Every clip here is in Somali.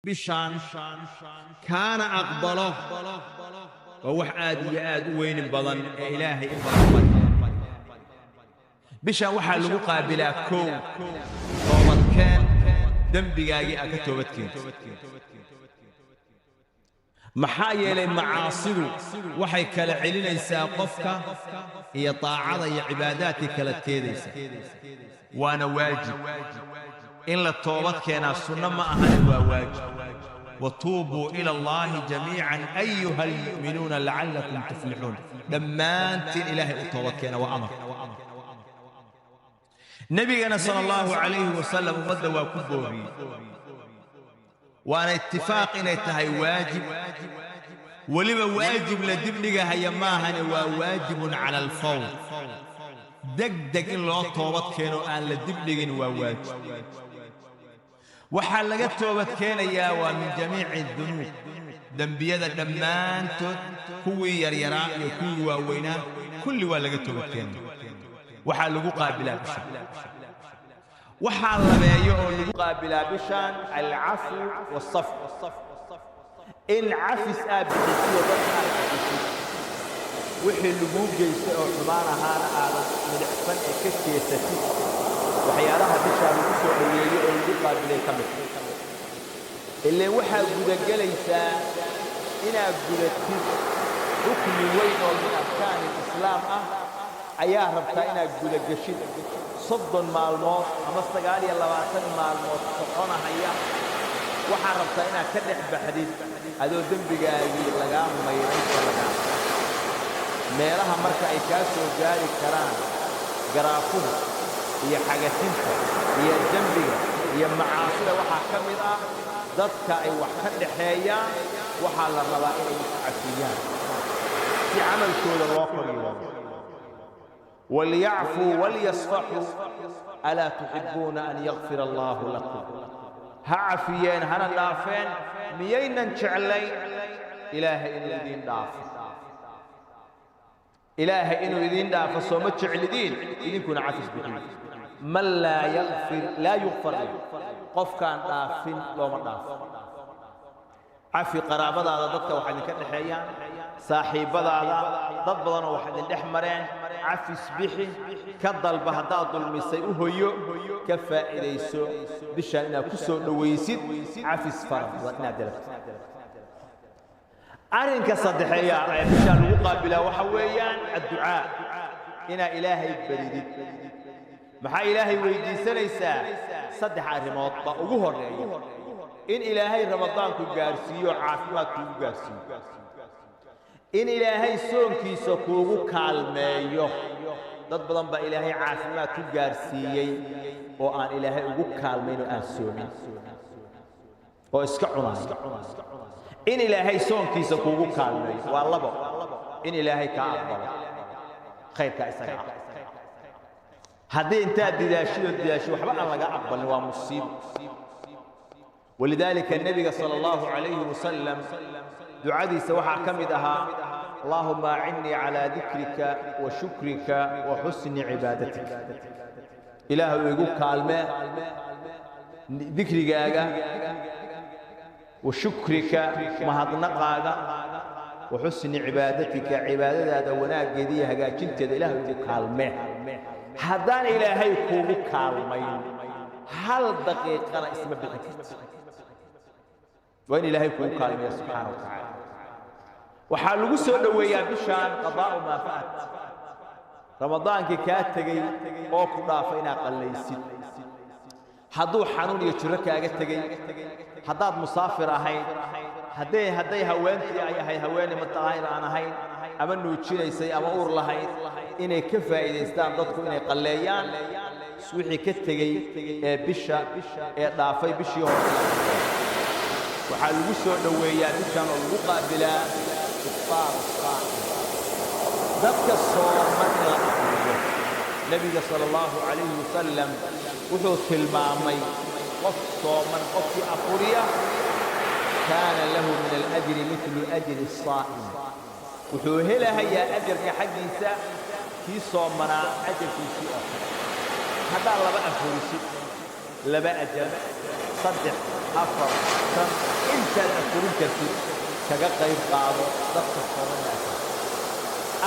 Bishaan kaana aqbalo waa wax aad iyo aad u weyni badan ee Ilaahay in badan bari. Bishaan waxaa lagu qaabilaa kow, toobadkeen, dembigaagii aad ka toobadkeento. Maxaa yeelay, macaasidu waxay kala celinaysaa qofka iyo taacada iyo cibaadaadkii kala teedaysa, waana waajib in la toobad keenaa. Sunno ma ahane, waa waajib. وتوبوا إلى الله جميعا أيها المؤمنون لعلكم تفلحون. Dhammaantiin Ilaahay u toobad keena waa amar. Nebigana sala Allahu calayhi wasalam ummadda waa ku booriyey, waana itifaaq inay tahay waajib. Weliba waajib la dibdhigahaya maahane, waa waajibun cala alfawr, deg deg in loo toobad keeno aan la dibdhigin waa waajib. Waxaa laga toobad keenayaa waa min jamiici dunuub, dembiyada dhammaantood, kuwii yaryaraa iyo kuwii waaweynaa, kulli waa laga toobad keenaya. Waxaa lagu qaabilaa bishan, waxaa labeeyo oo lagu qaabilaa bishaan alcafwu والصفح, in cafis aad bixisiyo, dadka aad cafisid, wixii laguu geystay oo xumaan ahaana aadan midhicsan ee ka jeesatid. Waxyaalaha bishaa lagu soo dhoweeyo oo lagu qaabilay ka mid ileen waxaa gudagelaysaa inaad gudatid rukni weyn oo min arkaani alislaam ah ayaa rabtaa inaad gudageshid. 30 maalmood ama 29 maalmood soconahaya waxaa rabtaa inaad ka dhex baxdid adoo dembigaagii lagaa mayray oo lagaa meelaha marka ay kaa soo gaari karaan garaafuhu iyo xagatinta iyo dembiga iyo macaasida waxaa ka mid ah dadka ay wax ka dhaxeeyaan. Waxaa la rabaa inay iscafiyaan si camalkooda loo kor yeelo. وليعفوا وليصفحوا ألا تحبون أن يغفر الله لكم. Ha cafiyeen, hana dhaafeen. Miyaynan jeclayn Ilaahay inuu idiin dhaafo? Ilaahay inuu idiin dhaafo sooma jeclidiin? Idinkuna cafis bixiyo. من لا يغفر لا يغفر له. Qofkaan dhaafin looma dhaafo. Cafi qaraabadaada, dadka waxaa idinka dhexeeyaan, saaxiibbadaada, dad badanoo wax idin dhex mareen, cafis bixi, ka dalba haddaad dulmisay, u hoyo. Ka faa'iidayso bishaan inaad ku soo dhowaysid cafis fara badan inaad dalabtid. Arrinka saddexeeya ee bishaan lagu qaabilaa waxa weeyaan adducaa, inaa Ilaahay baridid. Maxaa Ilaahay weydiisanaysaa? Saddex arrimood baa ugu horreeya: in Ilaahay Ramadaanku gaarsiiyo, caafimaad kuugu gaarsiiyo; in Ilaahay soonkiisa kuugu kaalmeeyo. Dad badan baa Ilaahay caafimaad ku gaarsiiyey oo aan Ilaahay ugu kaalmayn oo aan soomin oo iska cunaayo. In Ilaahay soonkiisa kuugu kaalmeeyo waa labo. In Ilaahay kaa aqbalo khayrkaa isaga ah. Haddii intaad didaashidoo didaashid waxba aan laga aqbalin, waa musiibo. ولذلك النبي صلى الله عليه وسلم ducadiisa waxaa ka mid ahaa: اللهم أعني على ذكرك وشكرك وحسن عبادتك. Ilaahu igu kaalmee dikrigaaga, وشكرك, mahadnaqaaga, وحسن عبادتك, cibaadadaada wanaaggeeda iyo hagaajinteeda Ilaahu igu kaalmee. Haddaan Ilaahay kuugu kaalmayn, hal daqiiqana isma bixin karti. Waa in Ilaahay kuugu kaalmeeya subxaana wa tacaala. Waxaa lagu soo dhoweeyaa bishaan قضاء ما فات, Ramadaankii kaa tegey oo ku dhaafa inaad qallaysid, hadduu xanuun iyo jiro kaaga tegey, haddaad musaafir ahayd, hadday haweentii ay ahayd haweeney mataqaanid aan ahayn ama nuujinaysay ama uur lahayd, inay ka faa'iidaystaan dadku inay qalleeyaan wixii ka tegey ee bisha ee dhaafay bishii hore. Waxaa lagu soo dhoweeyaa bishan oo lagu qaabilaa إفطار الصائم, dadka sooman in la afuriyo. Nebiga sala Allahu calayhi wasalam wuxuu tilmaamay qof sooman qofkii afuriya كان له من الأجر مثل أجر الصائم, wuxuu helahayaa ajarka xaggiisa kii soomanaa ajarkiisii oo kale. Haddaad laba afurisid, laba ajar. 3, 4, 5, intaad afurin kartid kaga qayb qaado dadka soomana afur.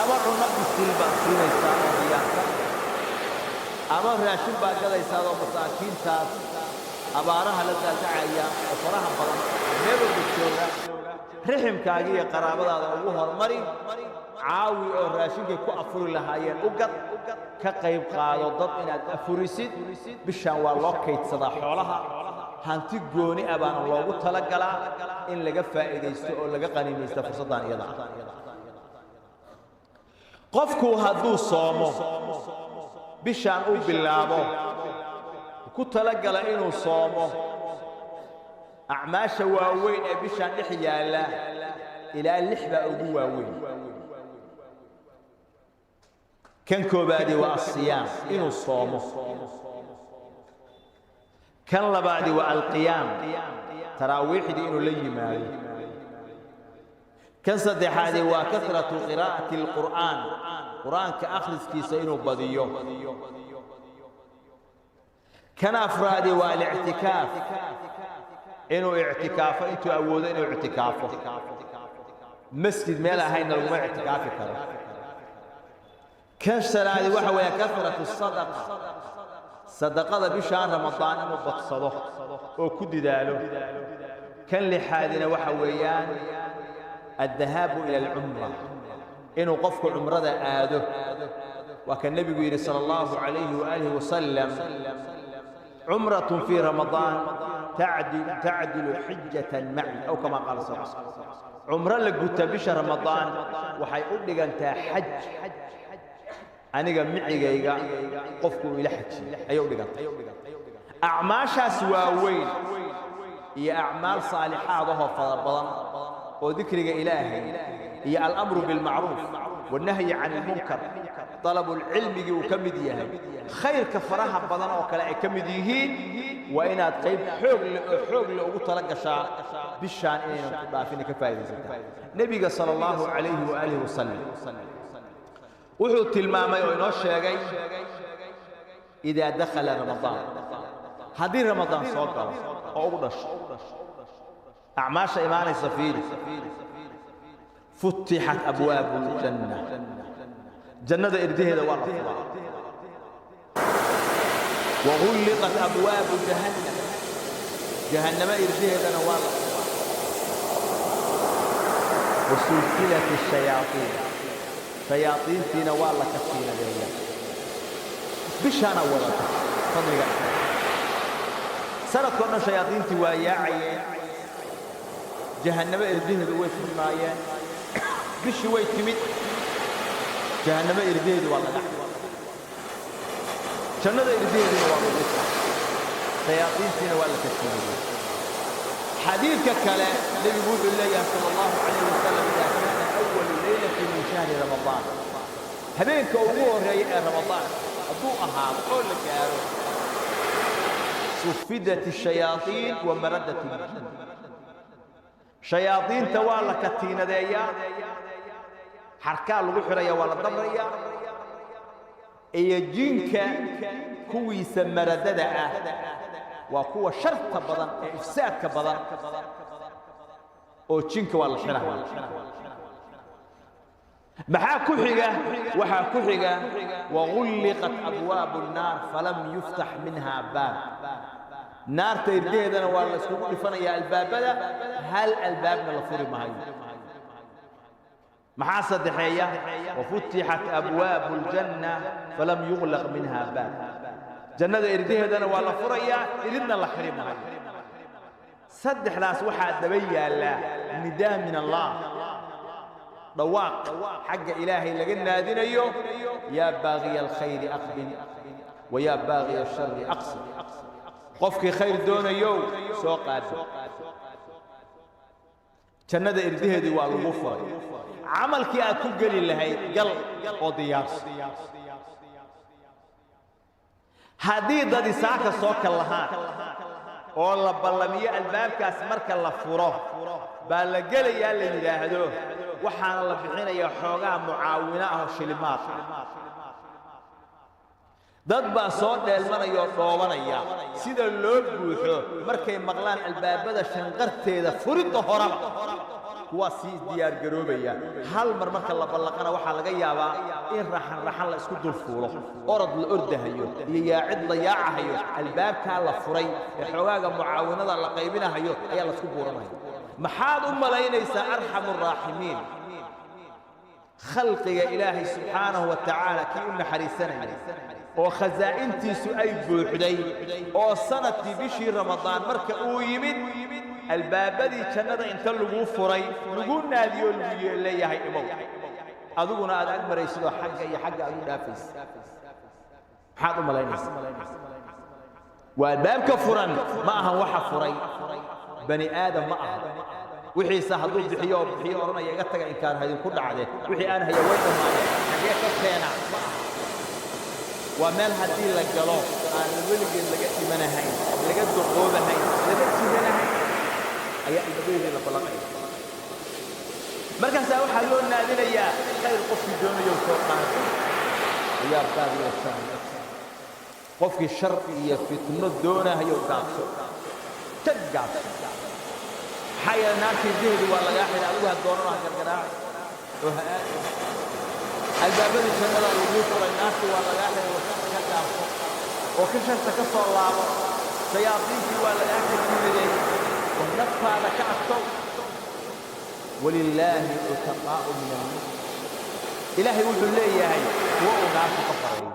Ama cunno bisil baad siinaysaa oo diyaarsan, ama raashin baad gadaysaa oo masaakiintaas abaaraha la daadacaya oo faraha badan meel walba jooga riximkaaga iyo qaraabadaada ugu hormari, caawi oo raashinkay ku afuri lahaayeen u gad. Ka qayb qaado dad inaad afurisid. Bishaan waa loo kaydsadaa xoolaha, hanti gooni ah baana loogu talagalaa in laga faa'iidaysto oo laga qaniimaysto fursaddan iyada. Qofku hadduu soomo bishaan uu bilaabo, ku talagala inuu soomo, acmaasha waaweyn ee bishaan dhex yaalla ilaa 6 baa ugu waaweyn. Kan koobaadi waa asiyaam, inuu soomo. Kan labaadi waa alqiyaam, taraawiixdii inuu la yimaado. Kan saddexaadi waa kasratu qiraa'ati alqur'aan, qur'aanka akhriskiisa inuu badiyo. Kan afraadi waa alictikaaf, inuu ictikaafo intuu awoodo inuu ictikaafo. Masjid meel ahaynna laguma ictikaafi karo. Kan shanaadi waxa weeye kasratu sadaqa, sadaqada bishaan Ramadaan inuu badsado oo ku didaalo. Kan lixaadina waxa weeyaan addahaabu ila alcumra, inuu qofku cumrada aado. Waa kan nebigu yidhi sala allahu calayhi waaalihi wasalam: cumratun fii ramadaan tacdilu xijatan maci, aw kama qaala sal. Cumro la guta bisha Ramadaan waxay u dhigantaa xaj aniga micigayga qofku uu ila xajiye ayay u dhigantay. Acmaashaas waaweyn iyo acmaal saalixaad ahoo fara badan oo dikriga Ilaahay iyo alamru bilmacruuf wannahyi can ilmunkar, dalabulcilmigii uu ka mid yahay, khayrka faraha badan oo kale ay ka mid yihiin, waa inaad qayb xoog leh oo xoog leh ugu tala gashaa bishaan inaynan ku dhaafin, ka faa'iidaysataa. Nebiga sala allahu calayhi waaalihi wasalam wuxuu tilmaamay oo inoo sheegay: idaa dakhala Ramadaan, haddii Ramadaan soo galo oo ugu dhasho, acmaasha imaanaysa fiiri: futixat abwaabu ljanna, jannada irdaheeda waa la furaa, wagulliqat abwaabu jahannam, jahannamo irdaheedana waa la furaa, wasulsilat shayaaiin, shayaaiintiina waa la katiinadeeya. Bishaana wadata fadliga. Sanadkao dhan shayaadiintii waa yaacayeen, jahannamo irdaheedu way furnaayeen. Bishii way timid, jahannamo irdaheedu waa laga, jannada irdaheeduna waa lagu, shayaadiintiina waa la katiinayey. Xadiidka kale nebigu wuxuu leeyahay sala allahu calayh wasalam: idaa kaana awalu leylati min shahri Ramadaan, habeenka ugu horreeya ee Ramadaan hadduu ahaado oo la gaaro, sufidat الشhayaaiin wa maradat اljin, shayaadiinta waa la katiinadeeyaa, xarkaa lagu xidhaya, waa la dabrayaa, iyo jinka kuwiisa maradada ah, waa kuwa sharta badan ee ifsaadka badan oo jinka waa la xidhaya. Maxaa ku xiga? Waxaa ku xiga: wagulliqat abwaabu الnaar falam yuftax minha baab. Naarta irdaheedana waa la iskugu dhifanayaa albaabada, hal albaabna la furi maayo. Maxaa saddexeeya? Wafutixat abwaabu اljanna falam yuglaq minha baab. Jannada irdaheedana waa la furayaa, iridna la xiri maayo. Saddexdaas waxaa daba yaallaa nidaa min Allah, dhawaaq xagga Ilaahay laga naadinayo: yaa baagiya alkhayri aqbil, wa yaa baagiya ashari aqsir. Qofkii khayr doonayow soo qaabil, jannada irdaheedii waa lagu furay, camalkii aad ku geli lahayd gal oo diyaarso. Haddii dadi saaka soo kal lahaan oo la ballamiyo, albaabkaas marka la furo baa la gelayaa la yidhaahdo, waxaana la bixinayaa xoogaa mucaawino ah oo shilimaad ah. Dad baa soo dheelmanaya oo dhoobanaya sida loo buuxo markay maqlaan albaabada shanqarteeda furidda horaba, kuwaa sii diyaargaroobaya. Hal mar marka la ballaqana waxaa laga yaabaa in raxan raxan la isku dul fuulo, orod la ordahayo iyo yaacid la yaacahayo. Albaabkaa la furay ee xoogaaga mucaawinada la qaybinahayo ayaa laisku buuranaya. Maxaad u malaynaysaa arxamu raaximiin, khalqiga Ilaahay subxaanahu wa tacaala kii u naxariisanaya oo khasaa'intiisu ay buuxday, oo sanadkii bishii Ramadaan marka uu yimid albaabadii jannada inta laguu furay laguu naadiyo lagu leeyahay imow, adiguna aad ag maraysidoo xagga iyo xagga aad u dhaafaysa? Maxaad u malaynaysaa? Waa albaabka furan. Ma ahan waxa furay bani aadam, ma aha wixiisa hadduu bixiyo oo bixiyo odhanaya iga taga, inkaan haydinku dhacde, wixii aan haya way dhammaadeen, xaggee ka keena? Ma aha. Waa meel haddii la galo aan weligeed laga dhimanahayn, laga duqoobahayn, laga jiranahayn ayaa albaabadii la ballaqaya. Markaasaa waxaa loo naadinayaa khayr qofkii doonayo soo qaado ayaa baadiya shar, qofkii shar iyo fitno doonahayo gaabso, ka gaabso. Maxaa yeele naartii dihdi waa lagaa xidha, adigu ha doonano, ha gargaraaci oo ha aadi. Albaabadii jannada laguu furay, naartii waa lagaa xidhay oo sharta ka gaabso oo ka sharta ka soo laabo. Shayaadiintii waa lagaa katiinaday oo naftaada ka adkow. Walilaahi cutaqaa'u min annaar, Ilaahay wuxuu leeyahay kuwo uu naarta ka xoreeyo.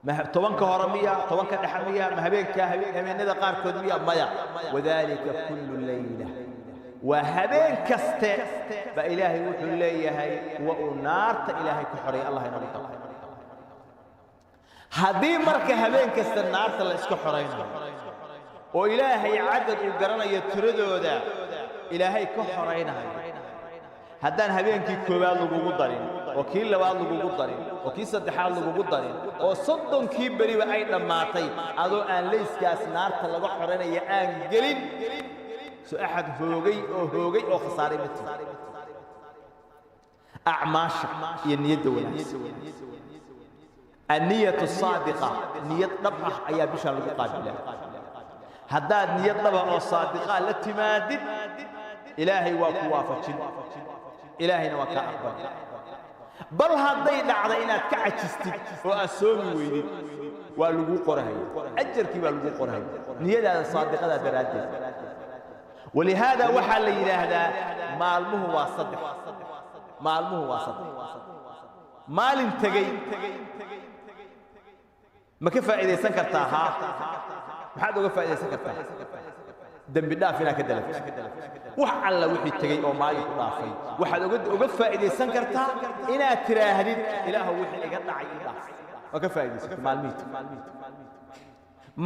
10-ka hore miya? 10-ka dhexe miya? Ma habeenka, habeenada qaarkood miya? Maya, wadaalika kullu layla, waa habeen kaste baa Ilaahay wuxuu leeyahay kuwa uu naarta Ilaahay ku xoreeya. Allah inagu daro. Haddii marka habeen kasta naarta la iska xoraynayo oo Ilaahay cadad uu garanayo tiradooda Ilaahay ka xoraynayo, haddaan habeenkii koowaad lagugu darin oo kii labaad lagugu darin oo kii saddexaad lagugu darin oo 30-kii beriba ay dhammaatay adoo aan layskaas naarta laga xoraynaya aan gelin, so axad hoogay oo hoogay oo khasaaray ma tiro. Acmaasha iyo niyadda wanaagsan, anniyatu saadiqa, niyad dhab ah ayaa bishaan lagu qaabilaa. Haddaad niyad dhaba oo saadiqaa la timaadid, Ilaahay waa ku waafajin, Ilaahayna waa kaa aqbali. Bal hadday dhacda inaad ka cajistid oo aad soomi weydid, waa laguu qorahaya, ajarkii baa laguu qorahaya niyadaada saadiqadaa daraaddeed. Walihaada waxaa la yidhaahdaa maalmuhu waa saddex. Maalmuhu waa saddex. Maalin tegey ma ka faa'iidaysan kartaa? Haa. Maxaad uga faa'iidaysan kartaa? Dembi dhaaf inaad ka dalabto. Wax alla wixii tegey oo maalinku dhaafay waxaad uga faa'iidaysan kartaa inaad tiraahdid Ilaahu wixii iga dhacay ii dhaaf. Waa ka faa'iidaysatay maalmihii tegey.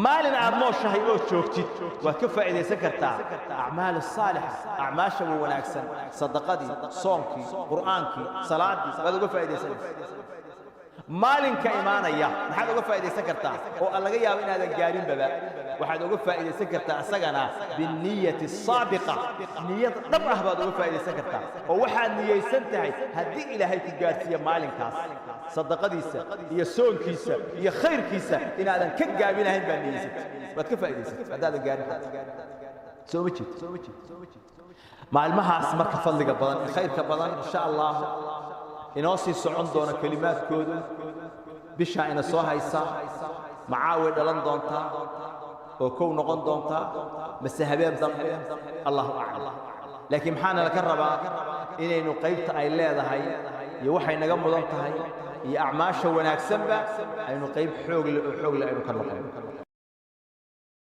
Maalin aad nooshahay oo joogtid waad ka faa'iidaysan kartaa acmaal saalixa, acmaasha wa wanaagsan, sadaqadii, soonkii, qur'aankii, salaadii waad uga faa'iidaysanaysaa. Maalinka imaanaya maxaad uga faa'iidaysan kartaa oo aan laga yaabo inaadan gaarinbaba? Waxaad uga faa'iidaysan kartaa asagana binniyati saadiqa, niyad dhab ah baad uga faa'iidaysan kartaa, oo waxaad niyeysan tahay haddii Ilaahay ku gaarsiiya maalinkaas sadaqadiisa iyo soonkiisa iyo khayrkiisa inaadan ka gaabinahayn baad niyeysatay, waad ka faa'iidaysatay haddaadan gaarin xataa. Soo ma jeed maalmahaas marka fadliga badan ee khayrka badan insha Allah inoo sii socon doona kelimaadkoodu? Bishaa ina soo haysa macaaway dhalan doontaa oo kow noqon doontaa mase habeen dambe? Allahu aclam. Laakiin maxaana laka rabaa? Inaynu qaybta ay leedahay iyo waxay naga mudan tahay iyo acmaasha wanaagsanba aynu qayb xoog leh oo xoog leh aynu ka noqono.